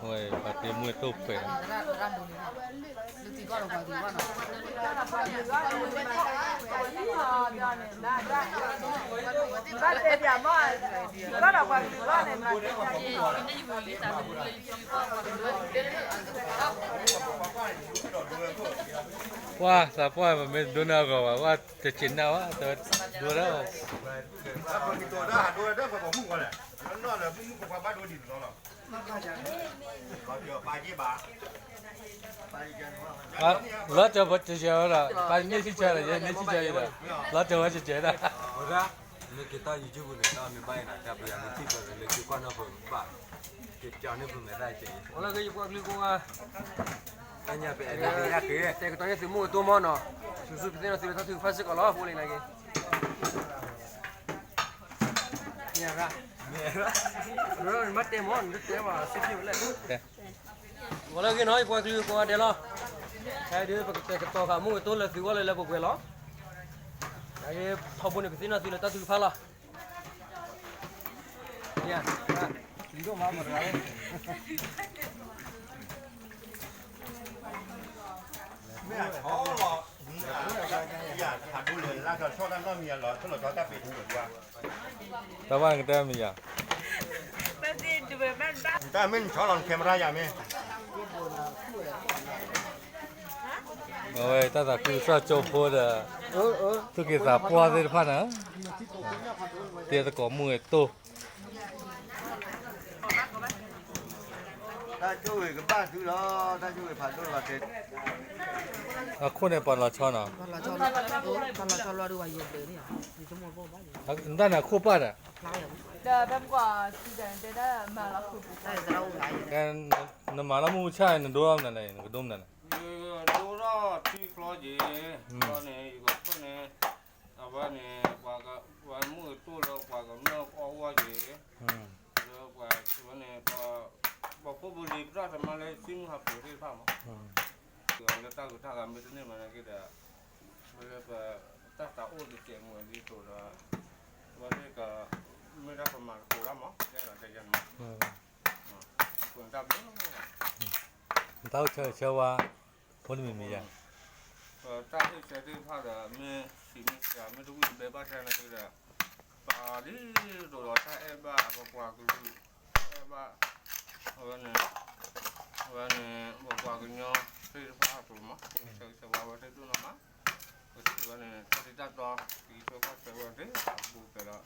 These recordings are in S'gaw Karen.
ပှၤတ့မူတိၢ်ဖှဲး ပှၤသးပှၢ်ပမ့ၢ်တဒိနၢ်ဂီၤဘၣ် ပှၤတစံးနၢ်ဝဲ တဒိဒၣ် လီၤတၢ်ပတစဲးဝဲဒီး ပၢ်န့ၢ်ဆံဆဲးဒီး ယဲန့ၢ်ဆံဆဲးဒီး လီၤတၢ်ဝဲတစဲးဒီး မ့ၢ်က့ၤတၢ် YouTube န့ၣ် တၢ်မ့ၢ်ဘၣ်အံၤနၤ တၢ်ပယီၤမ့ၢ်ထံၣ်ပၢၢ်လၢက့ၤကွၢ်နီၣ်ဖိဘၣ် က့ၤကၠီန့ၢ်ဖိမဲာ်သၣ်ကဲး အိၣ်လၢက့ၤယပှၤကလုာ်ကိးဂၤ တၢ်ညါပအဲၣ်ဒိးက့ၤယၢ်က့ၤ တဲကတီၤန့ၢ်သုးမုၢ်အသိမီၢ်နီၤ ဆူၣ်ဆူၣ်ကသ့ၣ်နီၣ်သုးလၢတၢ်ထုကဖၣ်စ့ၢ်ကီးလီၤ ဖိလံၤနာ်က့ၤ မ့ၢ်ရၣ် မ့ၢ်ရၣ် နမ့ၢ်တဲမီၢ် နတတဲဘၣ်ဆ့ၣ်ထံၣ်ဝဲလဲၣ် ဂီၤလၢအဂ့ၤနီၤ ယပှၤကလုာ်ကိးဂၤဒဲးလီၤ ခဲအံၤဒ်ပကတဲာ်ကတီၤဃာ်မူအသိလၢသုဂီၢ်လၢလၢပှဲၤပှဲၤလီၤ အဂ့ၤထီဘိန့ၣ် ကသ့ၣ်နီၣ်သုလၢတၢ်ထုကဖၣ်လီၤ မ့ၢ်အဆီ ဖးဒိၣ်လဲၣ် လၢကဆီတၢ်နီတမံၤလီၤ ဆိလီၤဆီတၢ်ပ့ၤထူကွၢ် တၢ်ဘၣ်ကတၢၢ်မံၤယၤ တၢ်မ့ၢ်နဆီလီၤ န camera ယၤမ့ၢ် အဝဲတၢ်သးခုကစီၣ်ကၠိဖိဒီး သူၣ်က့သးပှၢ်သ့ၣ်တဖၣ်န့ၣ် တ့သကိးမုၢ်ဝဲတိၢ် တၢ်ဆိၣ်ဂ့ၤကဘၣ်သုလီၤ တၢ်ဆိၣ်ဂ့ၤဖးဒိၣ်လီၤတဲ အခိၣ်န့ၣ်ပှၤလီၤဆီနီၤ ပှၤလီၤဆီလီၤဒုးဝဲယဲၢ်ဘျဲၣ်န့ၣ် နတၢ်န့ၣ်အခိၣ်ပၣ်ဒီး ဒီးဖဲမကွၢ်စံတၢ်တဲတၢ်မၤလီၤခိၣ်ပူၤ နမၤလီၤမုၢ်ဆၣ် နဒိထီၣ်မနုၤလဲၣ် နကဒိမနုၤလဲၣ် ယဒိထီၣ်ထံချီက့ၤ န့ၣ် ယကဆိၣ်န့ၣ် အဝဲန့ၣ် ပှၤမုၢ်အတိၢ်လၢပှၤကမၢအီၣ်ဝဲက့ၤ လၢပှၤဝဲန့ၣ် ပှၤဖိပလံၤပတၢ်တမါလၢသံမုၢ်ဟးဖျိးသ့ၣ်တဖၣ်မး လၢတၢ်ဂုၤတၢ်ဂၤမ့ၢ်တန့ၢ်မးန့ၣ်က့ၤဒီး ဝဲလၢပတၢ်သးအိၣ်တစဲးမုာ်ဒ်သိးဒီး ဝဲသ့ၣ်က မ့ၢ်ဒၣ်ပမၤသကိးတၢ်မး တဲလီၤတဲယၤန့ၣ်မး ပတၢ်ဘျုး တၢ်အိၣ်ဆၢဂ့ၤဆၢဝါ ဖိတမံၤမံၤယၤ ပတၢ်ဟ့ၣ်ဆၢသ့ၣ်တဖၣ်ဒီး မ့ၢ်စံးမ့ၢ်စှၤ မ့ၢ်တဝံၣ်တဘဲဘၣ်ထဲန့ၣ်က့ၤဒီး ပာ်ဒ်သိးဒီးတၢ်အဲၣ်ဘၣ်ပပှၤကလုာ် တၢ်အဲၣ်ဘၣ် အဝဲန့ၣ် အဝဲန့ၣ် ပပှၤကညီသ့ၣ်တဖၣ်အသိးမး ဆၢဂ့ၤဆၢဝါဝဲသ့ၣ်ဒိၣ်နီၢ်မး ပစံးဝဲန့ၣ် တၢ်တံၢ်တၢ်တီ တံၤဆိကီၢ်ဆၢဝဲသ့ၣ် အဘူးကဲၤ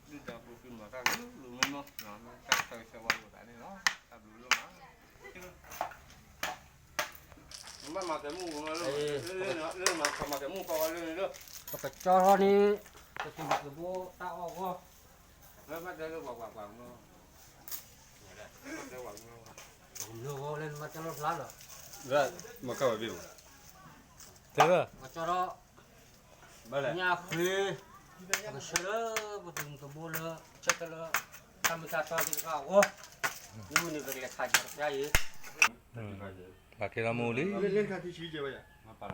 ဒီး ဒုၣ်ဒါကျိဖံးမၤတၢ်ဂ့ၤဂ့ၤမ့ၢ်မ့ၢ် တၢ်ဆၢဂ့ၤဆၢဝါလိာ်သးန့ၣ်လီၤ တၢ်ဘျုးလီၤမး နဘၣ်မၤကဲမူၣ်လၢ လၢမၤကဲမူၣ်ကီးဝဲလၢန့ၣ်လၢ ပကကၠီထီၣ်န့ၣ် ပကဘိတၢ်အီၣ်ဂီၢ် လၢမၤတဲလၢပှၤပှၤပှၤမ့ၢ် ပကမၤလၢဂီၢ်လၢနမၤတဲလီၤဖျါလီၤ မၤကဝဲဘ့ၣ်ဘၣ် တဲလၢ ပကကၠီထီၣ် ညၣ်ဃ့ ပကဆှၢလၢပသုးမုၢ်သဘိလၢ ဆၢတဲလၢ တၢ်မ့ၢ်တၢ်တီသ့ၣ်တဖၣ်အဂီၢ် မ့ၢ်ဝံၤန့ၣ်ပကလဲၤခးကၢတဖျါအံၤ ဘၣ်ကဲထီၣ်မူလံ လၢလၢခါထံဆံကဲဝဲယၤ